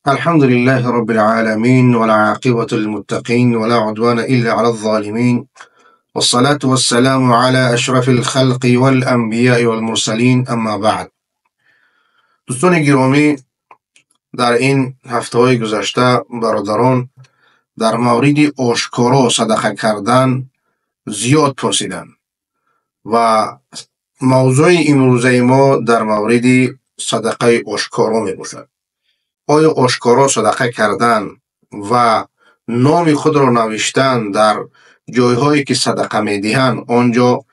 الحمد لله رب العالمين، والعاقبة للمتقين، ولا عدوان إلا على الظالمين، والصلاة والسلام على أشرف الخلق والأنبياء والمرسلین، اما بعد. دوستان گرامی، در این هفته های گذشته برادران در مورد آشکارا صدقه کردن زیاد پرسیدند و موضوع امروزه ما در مورد صدقه آشکارا می باشد. آیا آشکارا صدقه کردن و نام خود را نوشتن در جایهایی که صدقه میدهند آنجا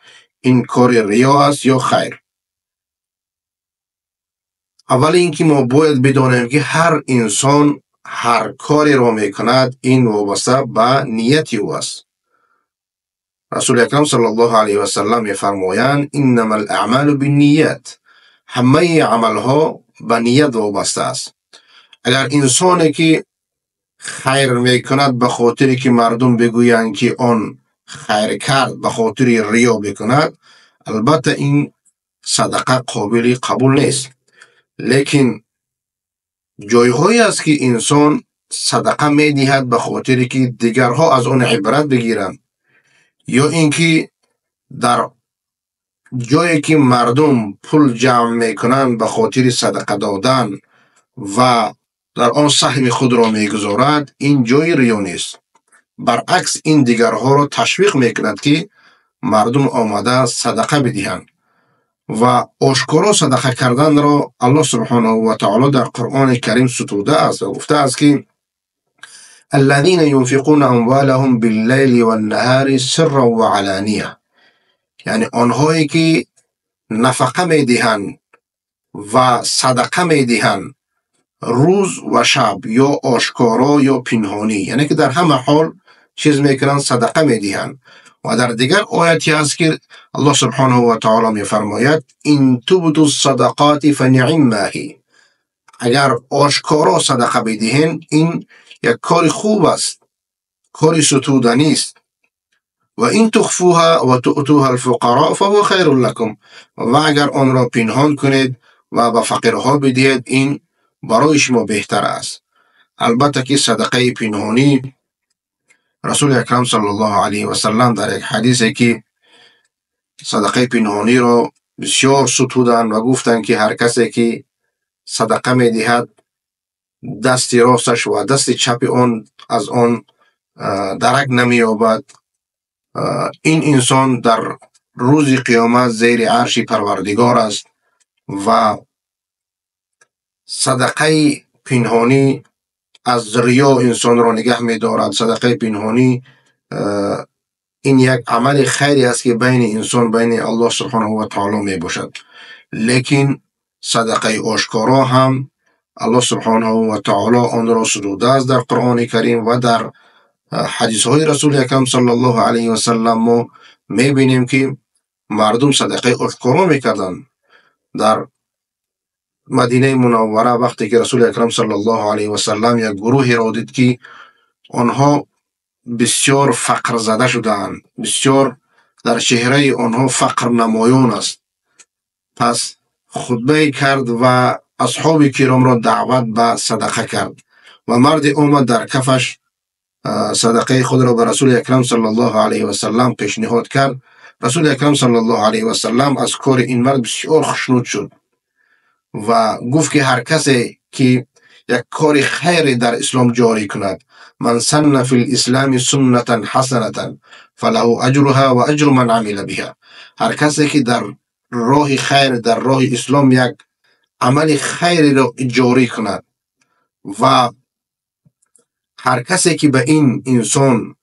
این کار ریا است یا خیر؟ اول اینکه ما باید بدانیم که هر انسان هر کاری را میکند این وابسته به نیت او است. رسول اکرم صلی الله علیه و سلم میفرمایند انما الاعمال بالنیات، همه عملها به نیت وابسته است. اگر انسانی که خیر میکند به خاطری که مردم بگویند که آن خیر کرد، به خاطر ریا بکند، البته این صدقه قابل قبول نیست. لیکن جایهایی است که انسان صدقه میدهد به خاطری که دیگرها از آن عبرت بگیرند، یا اینکه در جایی که مردم پول جمع میکنند به خاطر صدقه دادن و در آن سهم خود را میگذارد، این جای ریا نیست. برعکس این دیگرها را تشویق میکند که مردم آمده صدقه بدهند. و آشکارا صدقه کردن را الله سبحانه و تعالی در قرآن کریم ستوده است و گفته است که الذين ينفقون اموالهم بالليل والنهار سرا و علانیه، یعنی آنهایی که نفقه میدهند و صدقه میدهند روز و شب، یا آشکارا یا پنهانی، یعنی که در همه حال چیز میکنند، صدقه میدهند. و در دیگر آیتی هست که الله سبحانه و تعالی میفرماید ان تبدوا الصدقات فنعم ما هی، اگر آشکارا صدقه بدهند این یک کار خوب است، کار ستودنی است. و این تخفوها و تؤتوها الفقراء فهو خیر لکم، و اگر آن را پنهان کنید و به فقیرها بدهید این برای شما بهتر است. البته که صدقه پنهانی، رسول اکرم صلی الله علیه و سلم در یک حدیثی که صدقه پنهانی را بسیار ستودند و گفتند که هر کسی که صدقه میدهد دست راستش و دست چپ آن از آن درک نمییابد، این انسان در روز قیامت زیر عرش پروردگار است. و صدقه پنهانی از ریا انسان را نگه می‌دارد. صدقه پنهانی این یک عمل خیری است که بین انسان بین الله سبحانه و تعالی می باشد. لیکن صدقه آشکارا هم الله سبحانه و تعالی آن را ستوده است در قرآن کریم و در حدیث های رسول اکرم صلی الله علیه و سلم ما میبینیم که مردم صدقه آشکارا میکردند. در مدینه منوره وقتی که رسول اکرم صلی الله علیه و سلم یک گروهی را دید که آنها بسیار فقر زده شدند، بسیار در چهره آنها فقر نمایان است، پس خطبه کرد و اصحاب کرام را دعوت به صدقه کرد و مرد آمد در کفش صدقه خود را به رسول اکرم صلی الله علیه و سلم پیشنهاد کرد. رسول اکرم صلی الله علیه و سلم از کار این مرد بسیار خوشنود شد و گفت که هر کسی که یک کار خیر در اسلام جاری کند، من سن فی الاسلام سنة حسنة فله اجرها و اجر من عمل بها، هر کسی که در راه خیر در راه اسلام یک عمل خیر را جاری کند و هر کسی که به این انسان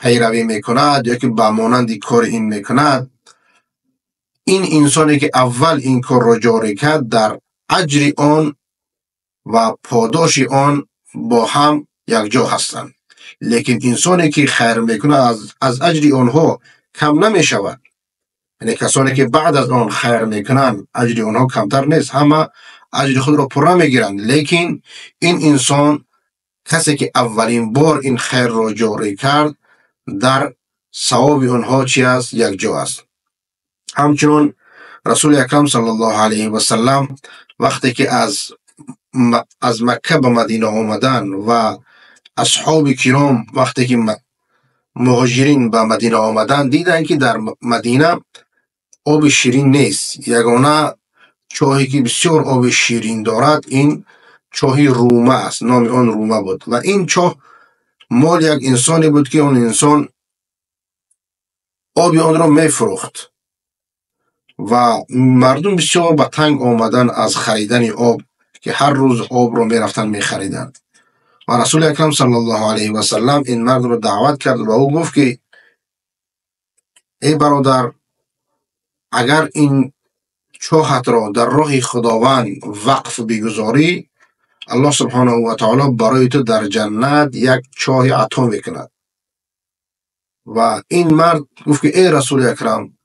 پیروی میکند یا که به مانند کار این میکند، این انسانی که اول این کار را جاری کرد در اجر آن و پاداش آن با هم یک جا هستند. لیکن انسانی که خیر میکنه از اجر آنها کم نمیشود، یعنی کسانی که بعد از آن خیر میکنند اجر آنها کمتر نیست، همه اجر خود را پرره میگیرند. لیکن این انسان کسی که اولین بار این خیر را جاری کرد در ثواب آنها چی است؟ یک جا است. همچنان رسول اکرم صلی الله علیه و سلم وقتی که از از مکه به مدینه آمدند و اصحاب کرام وقتی که مهاجرین به مدینه آمدند، دیدند که در مدینه آب شیرین نیست. یگانه چاهی که بسیار آب شیرین دارد این چاه رومه است، نام آن رومه بود و این چاه مال یک انسانی بود که آن انسان آب آن را میفروخت و مردم بسیار به تنگ آمدن از خریدن آب که هر روز آب را میرفتن میخریدند. و رسول اکرم صلی الله علیه و سلم این مرد را دعوت کرد و او گفت که ای برادر، اگر این چاهت را در راه خداوند وقف بگذاری، الله سبحانه و تعالی برای تو در جنت یک چاه عطا میکند. و این مرد گفت که ای رسول اکرم،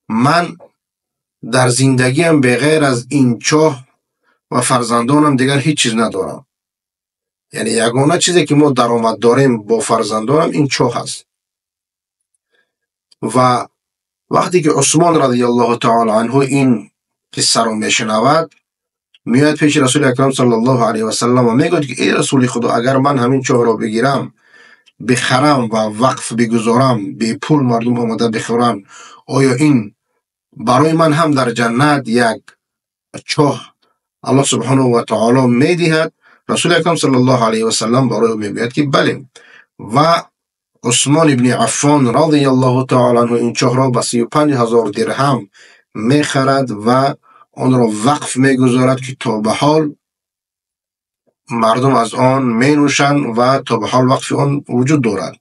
من در زندگیم به غیر از این چاه و فرزندانم دیگر هیچ چیز ندارم. یعنی یگانه چیزی که ما درآمد داریم با فرزندانم این چاه است. و وقتی که عثمان رضی الله تعالی عنه این قصه رو میشنود، میاد پیش رسول اکرم صلی الله علیه و سلم و میگوید که ای رسول خدا، اگر من همین چاه رو بگیرم، بخرم و وقف بگذارم، به پول مردم آمده بخورم، آیا این برای من هم در جنت یک چاه الله سبحانه و تعالی میدهد؟ رسول اکرم صلی الله علیه و سلم برای او میگوید که بله. و عثمان ابن عفان رضی الله تعالی عنه این چاه را به 35,000 درهم میخرد و آن را وقف میگذارد که تا به حال مردم از آن می نوشند و تا به حال وقف آن وجود دارد.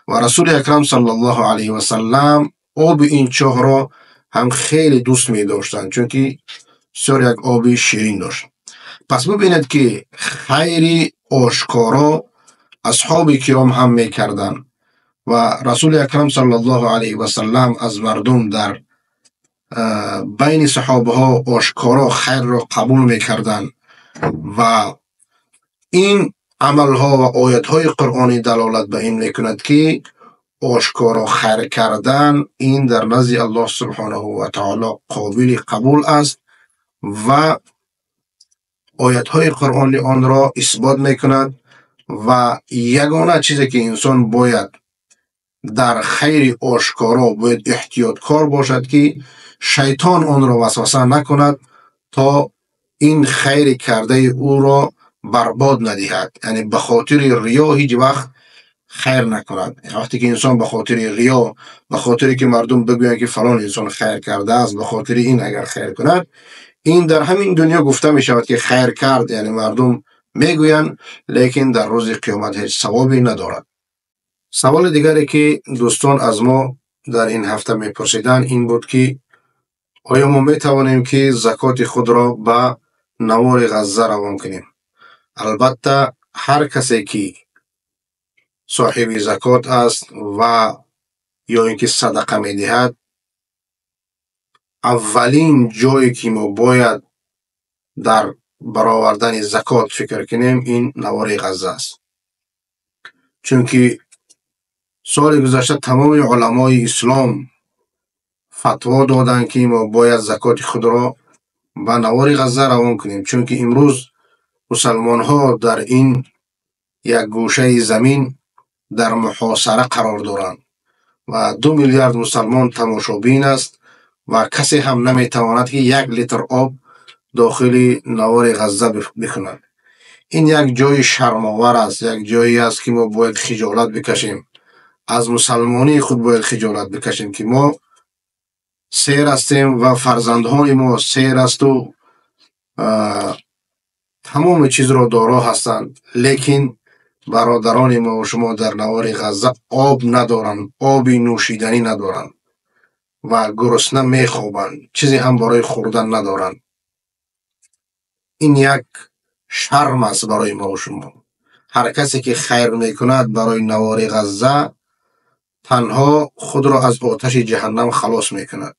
و رسول اکرم صلی الله علیه و سلم آب این چاه را هم خیلی دوست می داشتند، چون که بسیار یک آب شیرین داشت. پس ببینید که خیری آشکارا اصحاب کرام هم میکردند و رسول اکرم صلی الله علیه و سلم از مردم در بین صحابه ها آشکارا خیر را قبول میکردند و این عمل ها و آیت های قرآنی دلالت به این میکند که آشکارا خیر کردن این در نزد الله سبحانه و تعالی قابل قبول است و آیت های قرآنی آن را اثبات میکند. و یگانه چیزی که انسان باید در خیر آشکارا باید احتیاط کار باشد که شیطان آن را وسوسه نکند تا این خیر کرده او را برباد ندهد. یعنی به خاطر ریا هیچ وقت خیر نکند. وقتی که انسان به خاطر ریا، به خاطر که مردم بگویند که فلان انسان خیر کرده است، به خاطر این اگر خیر کند، این در همین دنیا گفته می شود که خیر کرد، یعنی مردم میگویند، لیکن در روز قیامت هیچ ثوابی ندارد. سوال دیگری که دوستان از ما در این هفته میپرسیدند این بود که آیا ما می توانیم که زکات خود را به نوار غزه روان کنیم؟ البته هر کسی که صاحب زکات است و یا اینکه صدقه میدهد، اولین جایی که ما باید در برآوردن زکات فکر کنیم این نوار غزه است، چون که سال گذشته تمام علمای اسلام فتوا دادند که ما باید زکات خود را به نوار غزه روان کنیم، چون که امروز مسلمان ها در این یک گوشه زمین در محاصره قرار دارند و 2 میلیارد مسلمان تماشابین است و کسی هم نمیتواند که 1 لیتر آب داخل نوار غزه بکند. این یک جای شرم‌آور است، یک جایی است که ما باید خجالت بکشیم، از مسلمانی خود باید خجالت بکشیم که ما سیر هستیم و فرزندهای ما سیر است و تمام چیز را دارا هستند، لیکن برادران ما و شما در نوار غزه آب ندارند، آب نوشیدنی ندارند و گرسنه میخوابند، چیزی هم برای خوردن ندارند. این یک شرم است برای ما و شما. هر کسی که خیر میکند برای نوار غزه تنها خود را از آتش جهنم خلاص میکند.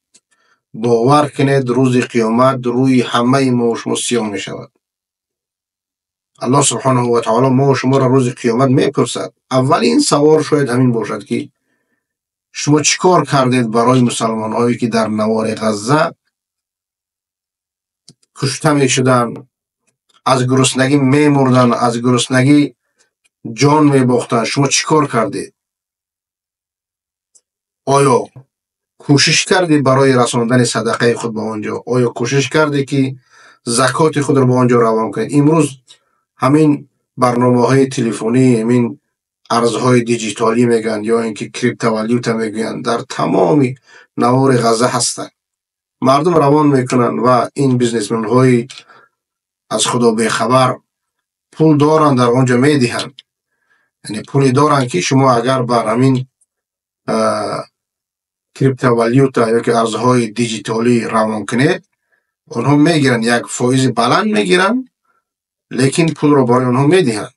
باور کنید روز قیامت روی همه ما و شما سیاه میشود. الله سبحانه و تعالی ما و شما را روز قیامت میپرسد. اولین سوال شاید همین باشد که شما چیکار کردید برای مسلمان هایی که در نوار غزه کشته میشدند، از گرسنگی میمردن، از گرسنگی جان میباختن، شما چیکار کردید؟ آیا کوشش کردی برای رساندن صدقه خود به آنجا؟ آیا کوشش کردی که زکات خود را به آنجا روان کنید؟ امروز همین برنامه های تلفنی، همین ارزهای دیجیتالی میگن یا اینکه crypto میگن، در تمام نوار غزه هستند. مردم روان میکنن و این businessman های از خدا بیخبر پول دارن در آنجا میدهند. یعنی پولی دارن که شما اگر بر همین crypto یا که ارزهای دیجیتالی روان کنید، آنها میگیرن، یک فایز بلند میگیرن، لیکن پول رو برای آنها میدهند.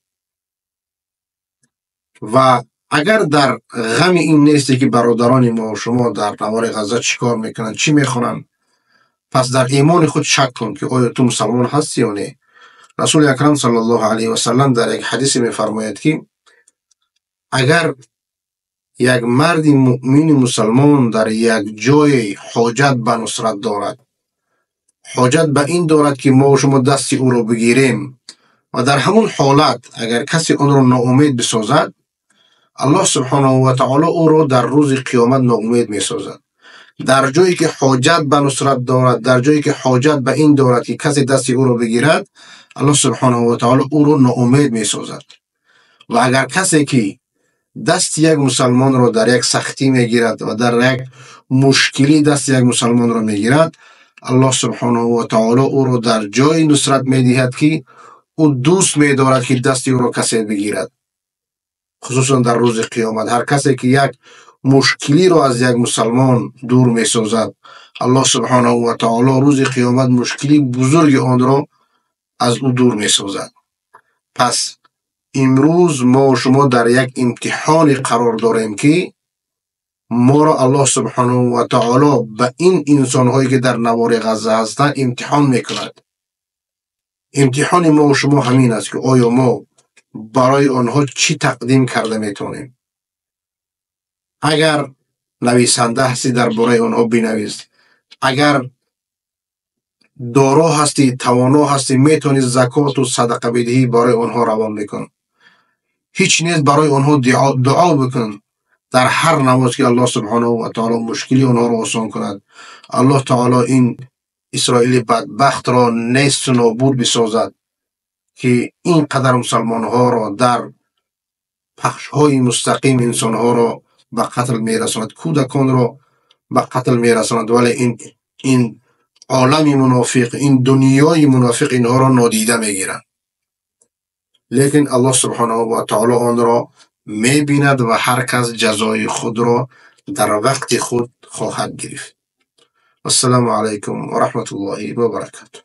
و اگر در غم این نیستی که برادران ما و شما در نوار غزه چیکار میکنن، چی میخونن، پس در ایمان خود شک کن که آیا تو مسلمان هستی یا نه. رسول اکرم صلی الله علیه و سلم در یک حدیث میفرماید که اگر یک مرد مؤمن مسلمان در یک جای حاجت به نصرت دارد، حاجت به این دارد که ما و شما دست او را بگیریم و در همون حالت اگر کسی آن را ناامید بسازد، الله سبحانه و تعالی او را در روز قیامت ناامید میسازد. در جایی که حاجت به نصرت دارد، در جایی که حاجت به این دارد که کسی دست او را بگیرد، الله سبحانه و تعالی او را ناامید میسازد. و اگر کسی که دست یک مسلمان را در یک سختی میگیرد و در یک مشکلی دست یک مسلمان را میگیرد، الله سبحانه و تعالی او را در جای نصرت میدهد که او دوست میدارد که دست او را کسی بگیرد. خصوصا در روز قیامت هر کسی که یک مشکلی را از یک مسلمان دور میسازد، الله سبحانه و تعالی روز قیامت مشکلی بزرگ آن را از او دور میسازد. پس امروز ما و شما در یک امتحان قرار داریم که ما را الله سبحانه و تعالی به این انسان هایی که در نوار غزه هستند امتحان میکند. امتحان ما و شما همین است که آیا ما برای آنها چی تقدیم کرده میتونیم. اگر نویسنده هستی درباره آنها بنویس، اگر دارا هستی، توانا هستی، میتونی زکات و صدقه بدهی برای آنها روان بکن. هیچ نیست برای آنها دعا بکن در هر نماز که الله سبحانه و تعالی مشکلی آنها را آسان کند. الله تعالی این اسرائیل بدبخت را نیست و نابود بسازد که اینقدر مسلمان ها را در پخش های مستقیم انسان ها را به قتل میرساند، کودکان را به قتل میرساند، ولی این عالم منافق، این دنیای منافق اینها را نادیده میگیرند. لیکن الله سبحانه و تعالی آن را میبیند و هر کس جزای خود را در وقت خود خواهد گرفت. السلام علیکم و رحمت الله و برکاته.